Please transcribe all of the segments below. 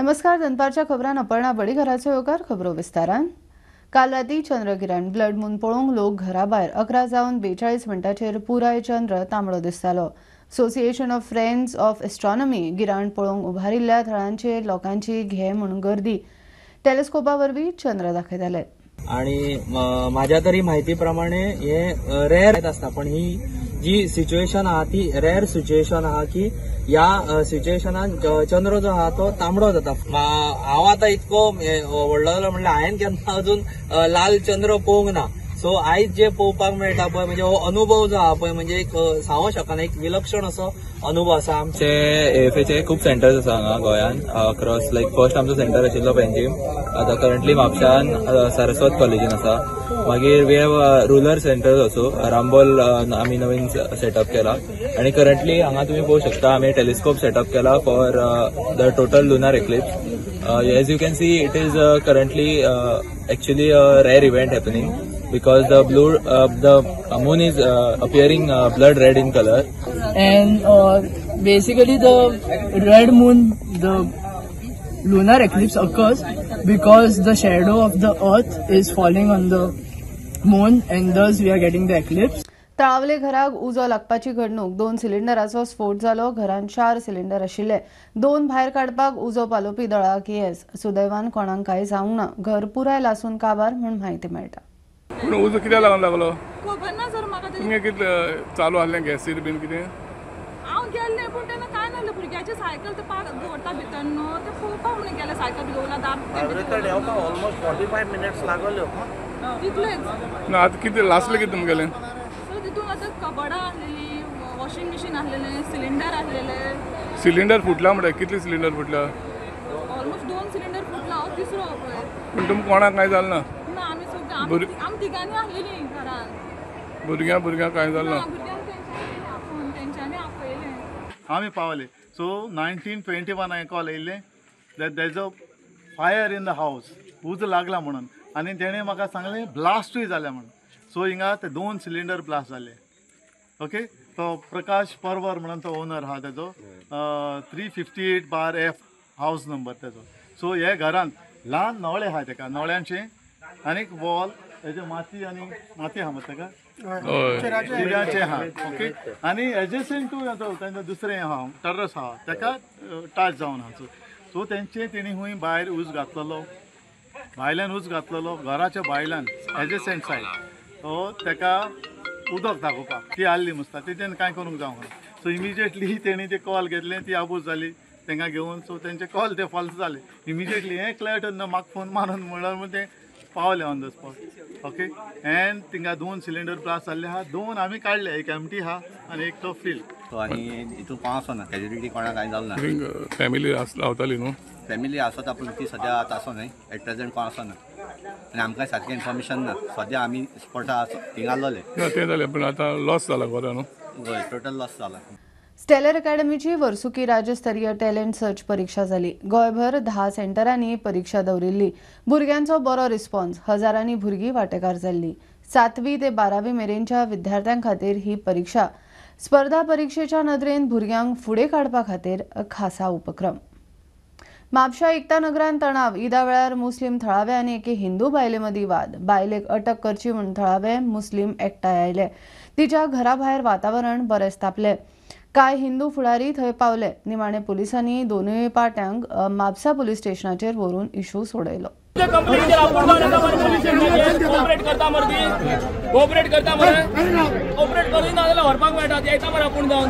नमस्कार, दनपारच्या खबरान अपर्णा बडीघराचो येवकार. खबरो विस्तारान. काल राती चंद्रकिरण ब्लड मून पळोवंक लोक घरा भायर 11 जावन 42 मिनटांचेर पुराय चंद्र तांबडो दिसतालो. Association of friends of astronomy गिराण पळोवंक उबारिल्ल्या थळांचेर लोकांची घे म्हूण गर्दी. टेलिस्कोपा वरवीं चंद्र दाखयताले. आणि माझ्या तरी माहिती प्रमाणे हे रेअर आसता, पण ही जी सिच्युएशन आहा ती रेअर सिच्युएशन आहा की ह्या सिच्युएशनान चंद्र जो आहा तो तांबडो जाता. हांव आतां इतको व्हडलो जालो म्हणल्यार हांवें केन्ना अजून लाल चंद्र पळोवंक ना. सो आयज जे पळोवपाक मेळटा पळय, म्हणजे हो अनुभव जो आहा पळय, म्हणजे एक सांगू शकना, एक विलक्षण असो अनुभव आसा. आमचे एएफएचे खूब सेंटर्स आसा हांगा गोंयान अक्रॉस. लायक फर्स्ट आमचो सेंटर आशिल्लो पेंजीम, आतां करंटली म्हापशान सरस्वत कॉलेजीन आसा. मागीर we have rural centres also, Arambol आमी नवीन सेटअप केला. आनी करंटली हांगा तुमी पळोवंक शकता आमी टेलिस्कोप सेटअप केला for the total lunar eclipse. As you can see, it is currently actually a rare event happening because the blue the moon is appearing blood red in color. And basically the red moon, the lunar eclipse occurs because the shadow of the earth is falling on the moon and thus we are getting the eclipse. Talavali घराक उजो लागपाची घडणूक. 2 सिलिंडराचो स्फोट जालो. घरांत 4 cylinder आशिल्ले. 2 भायर काडपाक उजो पालोवपी दळाक येस. सुदैवान कोणाक कांय जावंक ना. घर पुराय लासून काबार म्हूण म्हायती मेळटा. पूण उजो कित्याक लागून लागलो खबर ना सर म्हाका. तुमगे कितें चालू आहलें गॅसीर बीन कितें? हांव गेल्लें पूण तेन्ना कांय नासलें. भुरग्याचें सायकल ते पाक दवरता भितर न्हू, तें पळोवपाक म्हणून गेलें. सायकल दवरला दार देंवपाक ऑलमोस्ट 45 मिनट्स लागल्यो तितलेच ना. आतां कितें लासलें कितें तुमगेलें? तितून आतां कबडां आसलेली, वॉशिंग मशीन आसलेलें, सिलिंडर आसलेले. सिलिंडर फुटला म्हणटा? कितले सिलिंडर फुटला? ऑलमोस्ट 2 सिलिंडर फुटला, हो तिसरो पळय. पूण तुमकां कोणाक कांय जालें ना? ना, आमी सगळीं आमी तिगांनी आसलेलीं घरान. भुरग्यां भुरग्यां कांय जालें ना? भुरग्यांक तेंच्यांनी आपोवन तेंच्यांनी आपयलें. आमी पावले. सो 1921 हांवें कॉल येयल्लें that there is a fire in the house, उजो लागला म्हणून. आनी तेणें म्हाका सांगलें ब्लास्टूय जाल्या म्हणून. सो हिंगा ते 2 सिलिंडर ब्लास्ट जाले. ओके, तो प्रकाश परवर म्हणून तो ओनर आहा तेजो, 358/F house number तेजो. सो हे घरांत ल्हान नवळे आहा तेका, नवळ्यांचे आनीक वॉल हेजे माती आनी माती आहा मरे तेका, चिऱ्याचें आहा. ओके, आनी एडजसंट टू तेंचो दुसरें आहा टर्रस आहा, तेका टच जावन आहा. सो तेंचे तेणी हुंय भायर ऊस घातलेलो, भायल्यान ऊस घातलेलो घराच्या भायल्यान एडजसंट सायड. सो तेका उदक दाखोवपाक ती आहली मुसता, तेच्यान कांय करूंक जावंक ना. सो इमिजिएटली तेणी ते कॉल घेतलें, ती आबूज जाली तेंकां घेवन. सो तेंचे कॉल ते फॉल्स जाले. इमिजिएटली हें क्लॅरिटी ना, म्हाका फोन मारून म्हणल्यार म्हण ते पावले on the spot. Okay, and थिंगा 2 सिलिंडर ब्लास्ट जाल्ले आहा. 2 आमी काडले, एक एमटी आहा आनी एक तो फील. आनी हितून कोण आसना, कॅज्युलिटी कोणाक कांय जालें ना. फॅमिली रावताली न्हू? फॅमिली आसता पूण ती सद्या आतां आसो न्हय, एट प्रेझेंट कोण आसना आनी आमकां सारकें इन्फॉर्मेशन ना. सद्या आमी स्पॉटा थिंगा आसलोले. ना तें जालें, पूण आतां लॉस जाला घरा न्हू? हय, टोटल लॉस जाला. स्टेलर अकॅडमीची वर्सुकी राज्यस्तरीय टॅलेंट सर्च परीक्षा जाली. गोंयभर 10 सेंटरांनी परीक्षा दवरिल्ली. भुरग्यांचो बरो रिस्पॉन्स. हजारांनी भुरगीं वांटेकार जाल्ली. 7वी ते 12वी मेरेनच्या विद्यार्थ्यां खातीर ही परीक्षा. स्पर्धा परीक्षेच्या नदरेन भुरग्यांक फुडें काडपा खातीर खासा उपक्रम. म्हापशा एकता नगरान तणाव. ईदा वेळार मुस्लीम थळावे आनी एके हिंदू बायले मदीं वाद. बायलेक अटक करची म्हूण थळावे मुस्लीम एकठांय आयले. तिच्या घरा भायर वातावरण बरेंच तापलें. कांय हिंदू फुडारी थंय पावले. निमाणे पुलिसांनी दोनूय पाट्यांक म्हापसा पुलीस स्टेशनाचेर व्हरून इशू सोडयलो. 1 2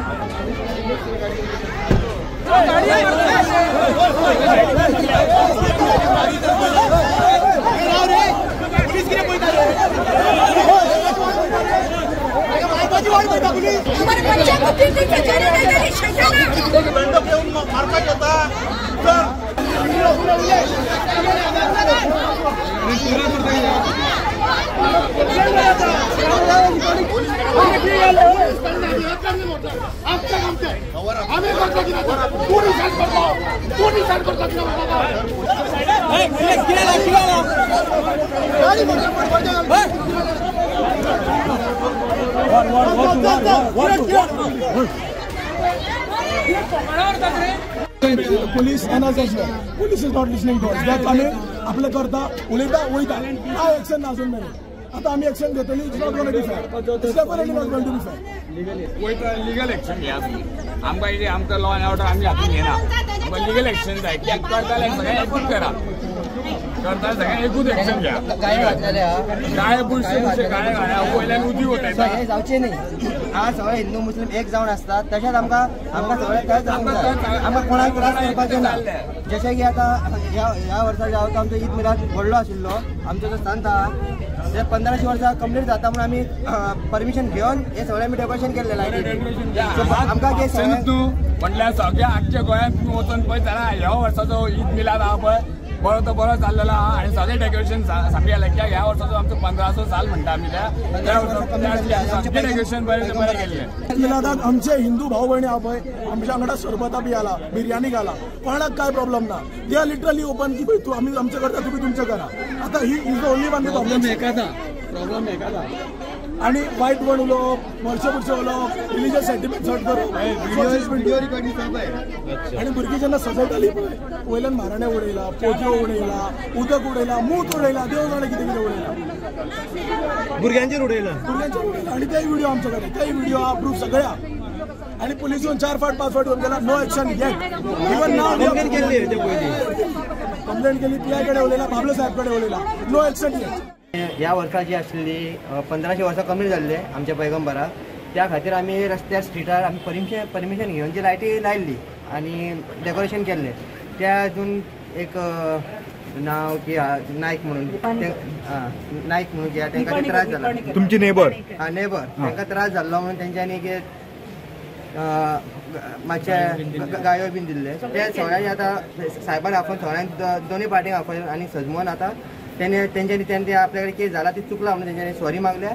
1 2. Police and us as well. Police is not listening to us. They are coming, आपले करता, उलयता, वयता. काय एक्शन ना अजून मेरेन. आतां आमी एक्शन घेतली, it's not gonna be fair. It's definitely not going to be fair. वयता लिगल एक्शन घेया तुमी. आमकां कितें आमकां लॉ एंड ऑर्डर आमी हातून घेना. आमकां लिगल एक्शन जाय. कित्याक करता जाल्यार सगळें एकूच करा. करता सगळें एकूच एक्शन घ्या. गाय बुरशे बुरशे गाय घाया वयल्यान उदीक वतायता. हें जावचें न्ही. आज सगळे हिंदू मुस्लीम एक जावन आसतात, तशेंच आमकां आमकां सगळे थंय जावंक जाय. आमकां कोणाक त्रास करपाचें ना. जशें की आतां ह्या वर्सा जो आहा आमचो ईद मिलाद व्हडलो आशिल्लो, आमचो जो संत आहा ते 1500 वर्सां कंप्लीट जाता म्हणून आमी परमिशन घेवन हे सगळें आमी डेकोरेशन केल्लें लायटी. आमकां म्हटल्यार सगळ्या आख्ख्या गोंयांत तुमी वचून पळय जाल्यार ह्या वर्साचो ईद मिलाद आहा पळय बरो तो बरो चाललेलो आहा आनी सगळें डेकोरेशन सामकें जालें. कित्याक ह्या वर्साचो आमचो 1500 साल म्हणटा आमी, त्या वर्सा डेकोरेशन बरें बरें केल्लें. मिलादाक आमचे हिंदू भाव भयणी आहा पळय आमच्या वांगडा सरबतां बी घाला, बिर्याणी घाला, कोणाक काय प्रॉब्लम ना. They are literally open की तूं आमी आमचें करता, तुमी तुमचें करा. आतां he is the only one problem एकादा प्रॉब्लम एकादा आनी वायट वण उलोवप, मरशे बुरशे उलोवप, रिलीजियस सेंटिमेंट हर्ट करप. आनी भुरगीं जेन्ना सजयताली पळय वयल्यान माराणे उडयला, पोजयो उडयला, उदक उडयला, मूत उडयला, देव जाणा कितें कितें उडयला, भुरग्यांचेर उडयला, भुरग्यांचेर उडयला. आनी तेय व्हिडिओ आमचे कडेन, तेय व्हिडिओ प्रूफ सगळ्या. आनी पुलीस येवन 4 फावट 5 फावट येवन गेला, नो एक्शन येट. इवन नाव कंप्लेन केली, पी I कडेन उलयला, बाबलो साहेब कडेन उलयला, नो एक्शन येट. ह्या वर्सा जी आशिल्ली 1500 वर्सां कमी जाल्ले आमच्या पैगंबराक, त्या खातीर आमी रस्त्यार स्ट्रिटार आमी परमिशन घेवन जी लायटी लायल्ली आनी डेकोरेशन केल्लें. त्या हातून एक नांव की नायक म्हणून, नायक म्हणून की तांकां त्रास जाला. तुमची नेबर? हा नेबर, तांकां त्रास जाल्लो म्हणून तेंच्यांनी की मातशे गायो बीन दिल्ले. ते सगळ्यांनी आतां सायबान आपोवन सगळ्यांक दोनूय पार्टींक आपोवन आनी सजमोवन आतां तेंच्यांनी तेंचे आपल्या कडेन केस जाला ती चुकला म्हणून तेंच्यांनी सॉरी मागल्या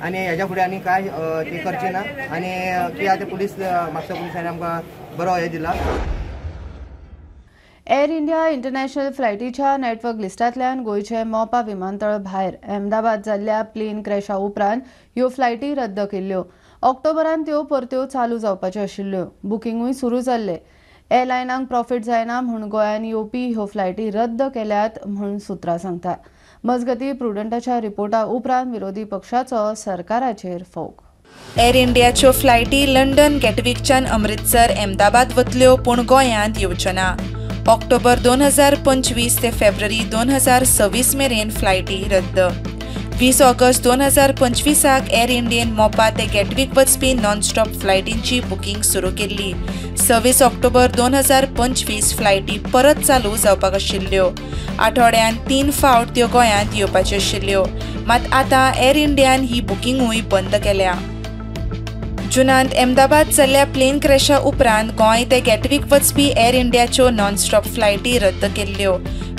आनी हेज्या फुडें आनी काय ते करचे ना. आनी की आतां पुलीस म्हापसा पुलिसांनी आमकां बरो हें दिला. एअर इंडिया इंटरनॅशनल फ्लायटीच्या नेटवर्क लिस्टांतल्यान गोंयचे मोपा विमानतळ भायर अहमदाबाद जाल्ल्या प्लेन क्रॅशा उपरांत ह्यो फ्लायटी रद्द केल्ल्यो. ऑक्टोबरान त्यो परत्यो चालू जावपाच्यो आशिल्ल्यो. बुकिंगूय सुरू जाल्लें. एअरलायनांक प्रॉफिट जायना म्हूण गोंयांत येवपी ह्यो फ्लायटी रद्द केल्यात म्हूण सुत्रां सांगतात. मजगतीं प्रुडंटाच्या रिपोर्टा उपरांत विरोधी पक्षाचो सरकाराचेर फोग. एअर इंडियाच्यो फ्लायटी लंडन गॅटविकच्यान अमृतसर अहमदाबाद वतल्यो, पूण गोंयांत येवच्यो ना. ऑक्टोबर 2025 ते फेब्रुवारी 2026 मेरेन फ्लायटी रद्द. 20 ऑगस्ट 2025 एअर इंडियन मोपा ते गॅटविक वचपी नॉनस्टॉप फ्लायटींची बुकींग सुरू केल्ली. 26 ऑक्टोबर 2025 फ्लायटी परत चालू जावपाक आशिल्ल्यो. आठवड्यान 3 फावट त्यो गोंयांत येवपाच्यो आशिल्ल्यो. मात आतां एअर इंडियान ही बुकिंगूय बंद केल्या. जुनांत अहमदाबाद जाल्ल्या प्लेन क्रॅशा उपरांत गोंय ते गॅटविक वचपी एअर इंडियाच्यो नॉनस्टॉप फ्लायटी रद्द केल्ल्यो.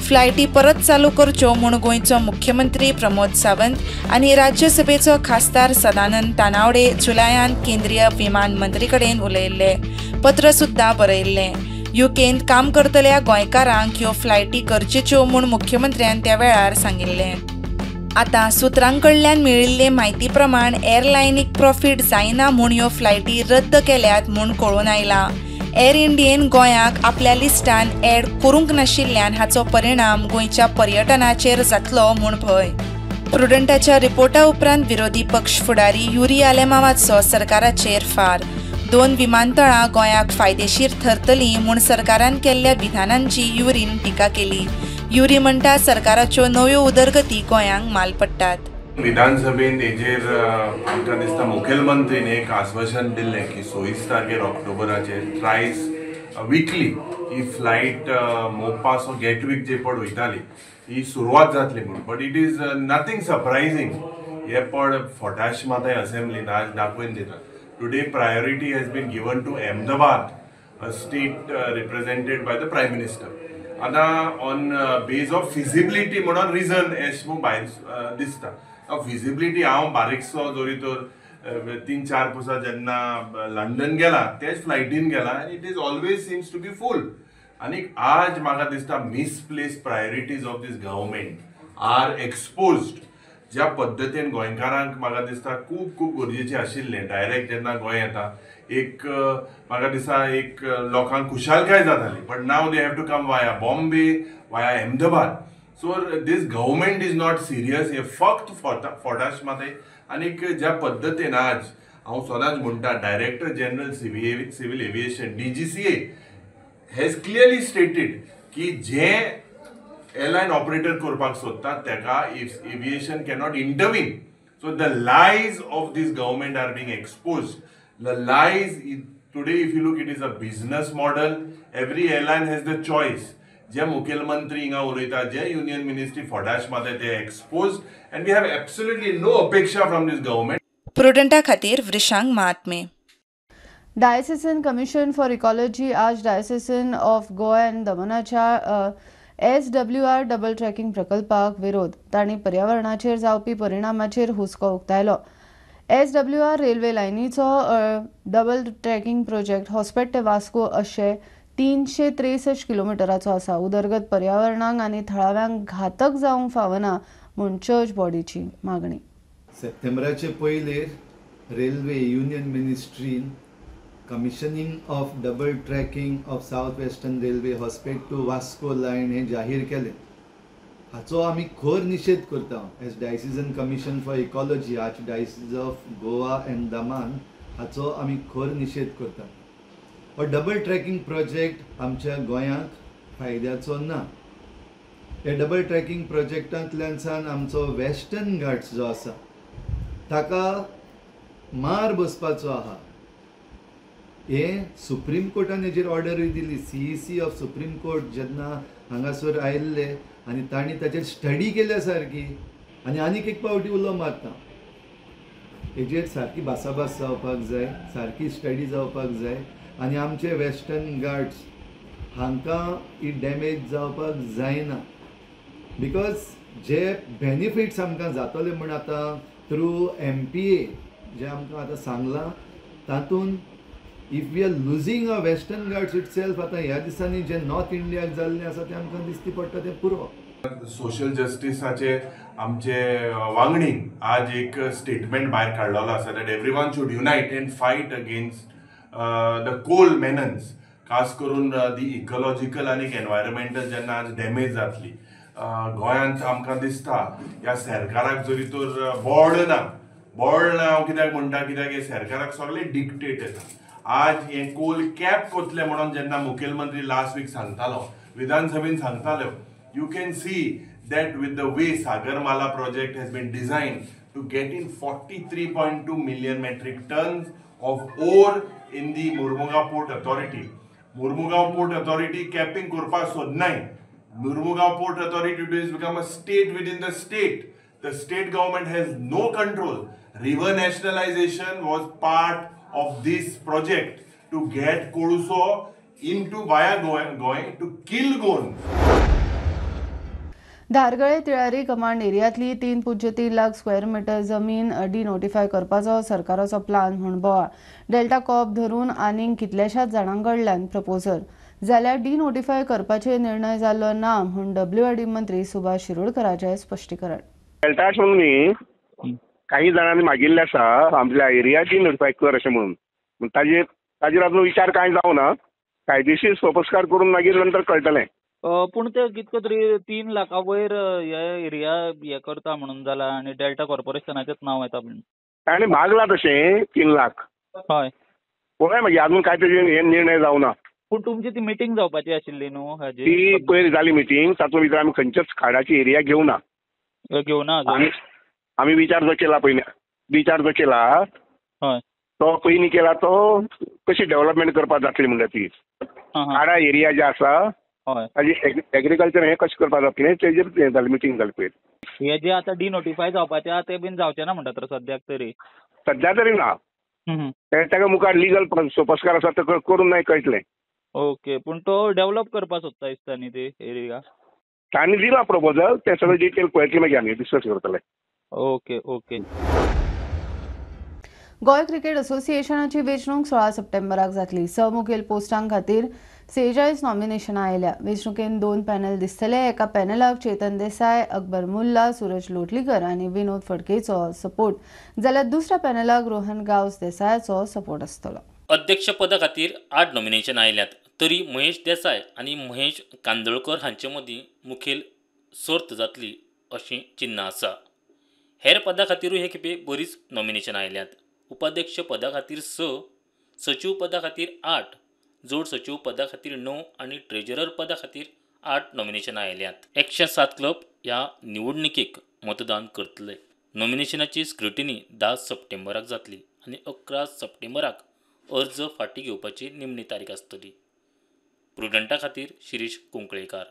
फ्लायटी परत चालू करच्यो म्हूण गोंयचो मुख्यमंत्री प्रमोद सावंत आनी राज्यसभेचो खासदार सदानंद तानावडे जुलयांत केंद्रीय विमान मंत्री कडेन उलयिल्ले. पत्र सुद्दां बरयिल्लें. युकेंत काम करतल्या गोंयकारांक ह्यो फ्लायटी गरजेच्यो म्हूण मुख्यमंत्र्यान त्या वेळार सांगिल्लें. आतां सुत्रां कडल्यान मेळिल्ले म्हायती प्रमाण एअरलायनीक प्रॉफिट जायना म्हूण ह्यो फ्लायटी रद्द केल्यात म्हूण कळून आयलां. एअर इंडियेन गोंयाक आपल्या लिस्टान ॲड करूंक नाशिल्ल्यान हाचो परिणाम गोंयच्या पर्यटनाचेर जातलो म्हूण भंय. प्रुडंटाच्या रिपोर्टा उपरांत विरोधी पक्ष फुडारी युरी आलेमावाचो सरकाराचेर फार. 2 विमानतळां गोंयाक फायदेशीर थरतलीं म्हूण सरकारान केल्ल्या विधानांची युरीन टिका केली. युरी म्हणटा सरकाराच्यो नव्यो उदरगती गोंयांक माल पडटात. विधानसभेन हेजेर आमकां दिसता मुखेलमंत्रीन एक आश्वासन दिल्लें की 26 तारखेर ऑक्टोबराचेर थ्रायस विकली ही फ्लायट मोपा सो गॅटवीक जे पड वयताली ही सुरवात जातली म्हणून. But it is nothing surprising. हे पड फटाश माताय असेंब्लीन आज दाखोवन दितात. Today priority has been given to Ahmedabad, a state represented by the prime minister. आतां ऑन बेज ऑफ फिजिबिलिटी म्हणून रिजन एश म्हूण भायर दिसता. फिजिबिलिटी हांव बारीकसो जरी तर 3-4 वर्सां जेन्ना लंडन गेला तेच फ्लायटीन गेला आनी it is always seems to be full. आनी आज म्हाका दिसता misplace priorities of this government are exposed. ज्या पद्दतीन गोंयकारांक म्हाका दिसता खूब खूब गरजेचें आशिल्लें डायरेक्ट जेन्ना गोंय येता एक म्हाका दिसता एक लोकांक खुशालकाय जाताली, but now they have to come via Bombay, via Ahmedabad. So this government is not serious. हे फक्त फोटाश मातय. आनीक ज्या पद्दतीन आज हांव सदांच म्हणटा, director general civil aviation DGCA has clearly stated की जे एअरलायन ऑपरेटर करपाक सोदता ताका aviation cannot intervene. So the lies of this government are being exposed. The lies today, if you look, it is a business model. Every airline has the choice. जे मुखेलमंत्री हिंगा उलयता, जे union ministry फोटाश मारता, ते expose, and we have absolutely no अपेक्षा from this government. प्रुडंटा खातीर Vrishank Mahatme. Diocesan commission for ecology आज diocesan of Goa and दमनाच्या SWR double tracking प्रकल्पाक विरोध. तांणी पर्यावरणाचेर जावपी परिणामाचेर हुस्को उक्तायलो. SWR railway लायनीचो डबल ट्रॅकिंग प्रोजेक्ट हॉस्पेट ते वास्को अशे 363 किलोमिटराचो आसा. उदरगत पर्यावरणाक आनी थळाव्यांक घातक जावंक फावना म्हूण चर्च बॉडीची मागणी. सप्टेंबराचे पयलेर रेल्वे युनियन मिनिस्ट्रीन commissioning of double tracking of South Western Railway Hospet to Vasco line हें जाहीर केलें. हाचो आमी खर निशेध करता as diocesan commission for ecology, archdiocese of Goa and Daman. हाचो आमी खर निशेध करता. हो डबल ट्रॅकिंग प्रोजेक्ट आमच्या गोंयांक फायद्याचो ना. ह्या डबल ट्रॅकिंग प्रोजेक्टांतल्यान सान आमचो वेस्टर्न घाट्स जो आसा ताका मार बसपाचो आहा. हें सुप्रीम कोर्टान हेजेर ऑर्डरूय दिली. CEC of supreme court जेन्ना हांगासर आयिल्ले आनी तांणी ताचेर स्टडी केल्या सारकी. आनी आनीक एक पावटी उलो मारता, हेजेर सारकी भासाभास जावपाक जाय, सारकी स्टडी जावपाक जाय आनी आमचे वेस्टर्न घाट्स हांकां ही डॅमेज जावपाक जायना. Because जे बेनिफिट्स आमकां जातले म्हूण आतां थ्रू MPA जे आमकां आतां सांगलां तातूंत if we are losing a Western Ghats itself, आतां ह्या दिसांनी जे नॉर्थ इंडियाक जाल्लें आसा तें आमकां दिसती पडटा, तें पुरो. सोशल जस्टिसाचे आमचे वांगडी आज एक स्टेटमेंट भायर काडलेलो आसा that everyone should unite and fight against the coal menace, खास करून दी इकोलॉजिकल आनी एनवायरमेंटल जेन्ना आज डॅमेज जातली गोंयांत. आमकां दिसता ह्या सरकाराक जरी तर बोड ना, बोड ना हांव कित्याक म्हणटा, कित्याक हे सरकाराक सगळे डिक्टेट येता. आज हें कोल कॅप कोतलें म्हणून जेन्ना मुखेलमंत्री लास्ट वीक सांगतालो, विधानसभेन सांगतालो, you can see that with the way Sagarmala project has been designed to get in 43.2 million metric tons of ore in the Mormugao Port Authority. Mormugao Port Authority capping करपाक सोदनाय. Mormugao Port Authority today has become a state within the state. The state government has no control. River nationalization was part of this project to get Koduso into via Goa to kill Goa. Dhargal Tillari command एरियांतली 3.03 lakh square metre जमीन डिनोटिफाय करपाचो सरकाराचो plan म्हूण बोवाळ. Delta कॉप धरून आनीक कितल्याशाच जाणां कडल्यान प्रपोजल जाल्यार डिनोटिफाय करपाचे निर्णय जाल्लो ना म्हूण WRD मंत्री सुभाष शिरोडकराचें स्पश्टीकरण. डेल्टा म्हणून न्ही काही जाणांनी मागिल्लें आसा आमच्या एरिया डिनोटिफाय कर अशें म्हणून, ताजेर आजून विचार कांय जावना. कायदेशीर सोपस्कार करून मागीर नंतर कळटलें. पूण ते कितको तरी 3 लाखा वयर हे एरिया हे करता म्हणून जाला आनी डेल्टा कॉर्पोरेशनाचेच नांव येता म्हणून ताणें मागला तशें 3 लाख. हय, पळय मागीर अजून काय तेजेर हे निर्णय जावना. पूण तुमची ती मिटींग जावपाची आशिल्ली न्हू हाजी? ती पयर जाली मिटींग, तातूंत भितर आमी खंयच्याच खाडाची एरिया घेवना. घेवना आमी विचार जो केला पयलीं, विचार जो केला हय तो पयलीं केला तो कशी डेव्हलपमेंट करपाक जातली म्हणल्यार ती खाडा एरिया जे आसा ताजी एग्रीकल्चर हें कशें करपाक जातलें तेजेर हें जालें, मिटींग जाली पयर. हे जे आतां डिनोटिफाय जावपाचें आहा तें बीन जावचें ना म्हणटा तर सद्याक तरी? सद्या तरी ना, ताका मुखार लिगल सोपस्कार आसा ते करून मागीर कळटलें. ओके, पूण तो डेव्हलप करपाक सोदता दिसता न्ही ती एरिया? तांणी दिला प्रपोजल, तें सगळें डिटेल पळयतलें मागीर आमी डिस्कस करतले. Okay okay. Goa cricket असोसिएशनाची वेंचणूक 16 सप्टेंबराक जातली. 6 मुखेल पोस्टां खातीर 46 नॉमिनेशनां आयल्या. वेंचणुकेन 2 पॅनल दिसतले. एका पॅनलाक चेतन देसाय, अकबर मुल्ला, सूरज लोटलीकर आनी विनोद फडकेचो सपोर्ट, जाल्यार दुसऱ्या पॅनलाक रोहन गांवस देसायाचो सपोर्ट आसतलो. अध्यक्षपदा खातीर 8 नॉमिनेशन आयल्यात तरी महेश देसाय आनी महेश कांदोळकर हांचे मदीं मुखेल सर्त जातली अशीं चिन्नां आसा. हेर पदा खातीरूय हे खेपे बरीच नॉमिनेशन आयल्यात. उपाध्यक्ष पदा खातीर 6, सचीव पदा खातीर 8, जोड सचीव पदा खातीर 9 आनी ट्रेजरर पदा खातीर 8 नॉमिनेशन आयल्यात. 107 क्लब ह्या निवडणुकेक मतदान करतले. नॉमिनेशनाची स्क्रुटिनी 10 सप्टेंबराक जातली आनी 11 सप्टेंबराक अर्ज फाटीं घेवपाची निमणी तारीख आसतली. प्रुडंटा खातीर शिरीष कुंकळेकार.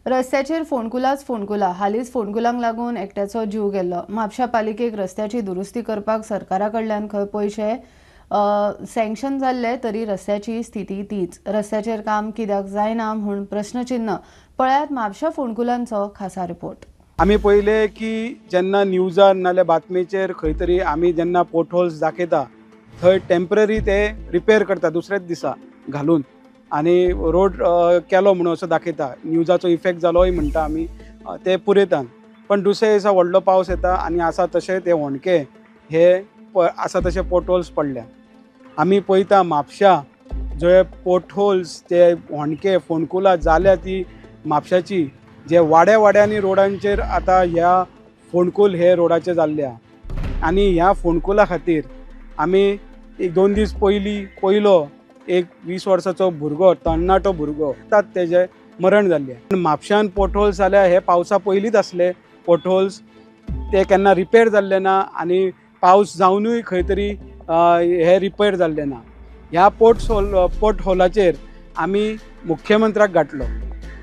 रस्त्याचेर फोंडकुलाच फोंडकुलां. हालींच फोंडकुलांक लागून एकट्याचो जीव गेल्लो. म्हापशा पालिकेक रस्त्याची दुरुस्ती करपाक सरकारा कडल्यान खंय पयशे सँक्शन जाल्ले तरी रस्त्याची स्थिती तीच. रस्त्याचेर काम कित्याक जायना म्हूण प्रश्नचिन्ह. पळयात म्हापशा फोंडकुलांचो खासा रिपोर्ट. आमी पळयले की जेन्ना न्यूजार नाल्यार बातमेचेर खंय तरी आमी जेन्ना पोटहोल्स दाखयता थंय टेम्पररी ते रिपेर करता दुसऱ्याच दिसा घालून आनी रोड केलो म्हणून असो दाखयता. न्यूजाचो इफेक्ट जालोय म्हणटा आमी ते पुरयतात, पण दुसऱ्या दिसा व्हडलो पावस येता आनी आसा तशे ते होंडके हे आसा तशे पोटहोल्स पडल्या. आमी पळयता म्हापशा जे पोटहोल्स ते होंडके फोंडकुलां जाल्या ती म्हापशाची जे वाड्या वाड्यांनी रोडांचेर आतां ह्या फोंडकूल हे रोडाचे जाल्ले आहा. आनी ह्या फोंडकुला खातीर आमी 1-2 दीस पयलीं पयलो एक 20 वर्साचो भुरगो, तरणाटो भुरगो, तेजें मरण जाल्लें. म्हापशान पोटहोल्स जाल्या हे पावसा पयलींच आसले पोटहोल्स, ते केन्ना रिपेर जाल्ले ना आनी पावस जावनूय खंय तरी हे रिपेर जाल्ले ना. ह्या पोटहोलाचेर आमी मुख्यमंत्र्याक गांठलो.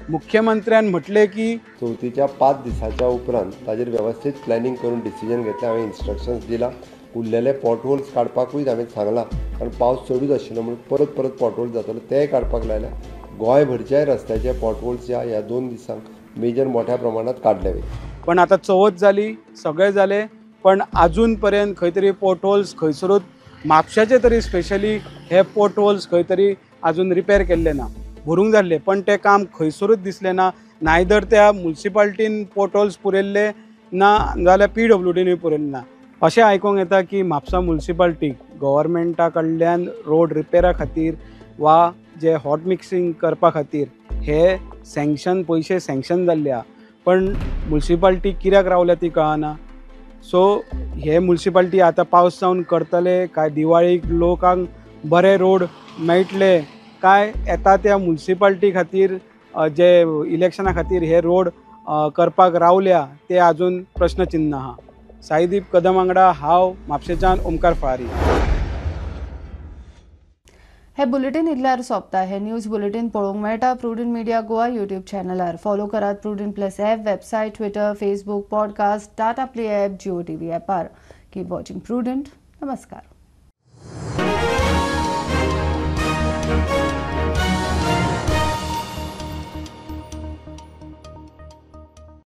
मुख्यमंत्र्यान म्हटलें की चवथीच्या 5 दिसाच्या उपरांत ताजेर वेवस्थीत प्लॅनिंग करून डिसिजन घेतलें. हांवें इन्स्ट्रक्शन्स दिला. उरलेले पोटहोल्स काडपाकूय हांवें सांगलां, कारण पावस चडूच आशिल्लो म्हणून परत परत पोटहोल्स जातालो तेय काडपाक लायल्या. गोंयभरच्याय रस्त्याचे पोटहोल्स ह्या 2 दिसांक मेजर मोठ्या प्रमाणात काडले वयता. पण आतां चवथ जाली, सगळें जालें, पण आजून पर्यंत खंय तरी पोटहोल्स खंयसरूच म्हापशाचे तरी स्पेशली हे पोटहोल्स खंय तरी आजून रिपेर केल्ले ना. भरूंक जाल्ले पण तें काम खंयसरूच दिसलें ना. नायदर त्या मुन्सिपाल्टीन पोटहोल्स पुरयल्ले ना जाल्यार PWDनूय पुरयल्ले ना. अशें आयकूंक येता की म्हापसा मुन्सिपाल्टीक गव्हर्मेंटा कडल्यान रोड रिपेरा खातीर वा जे हॉट मिक्सिंग करपा खातीर हे सँक्शन पयशे सँक्शन जाल्ले आहा, पण मुन्सिपाल्टी कित्याक रावल्या ती कळना. सो हे मुन्सिपाल्टी आतां पावस जावन करतले काय दिवाळीक लोकांक बरे रोड मेळटले काय येता त्या मुन्सिपाल्टी खातीर जे इलेक्शना खातीर हे रोड करपाक रावल्या ते आजून प्रश्नचिन्ह आहा. साईदीप कदम वांगडा हांव म्हापशेच्यान ओमकार फळारी. हे बुलेटिन इतल्यार सोंपता. हे न्यूज बुलेटिन पळोवंक मेळटा प्रुडंट मिडिया गोवा यूट्यूब चॅनलार. फॉलो करात Prudent plus app, website, Twitter, Facebook, podcast, Tata Play app, Jio TV ॲपार. Keep watching prudent. नमस्कार.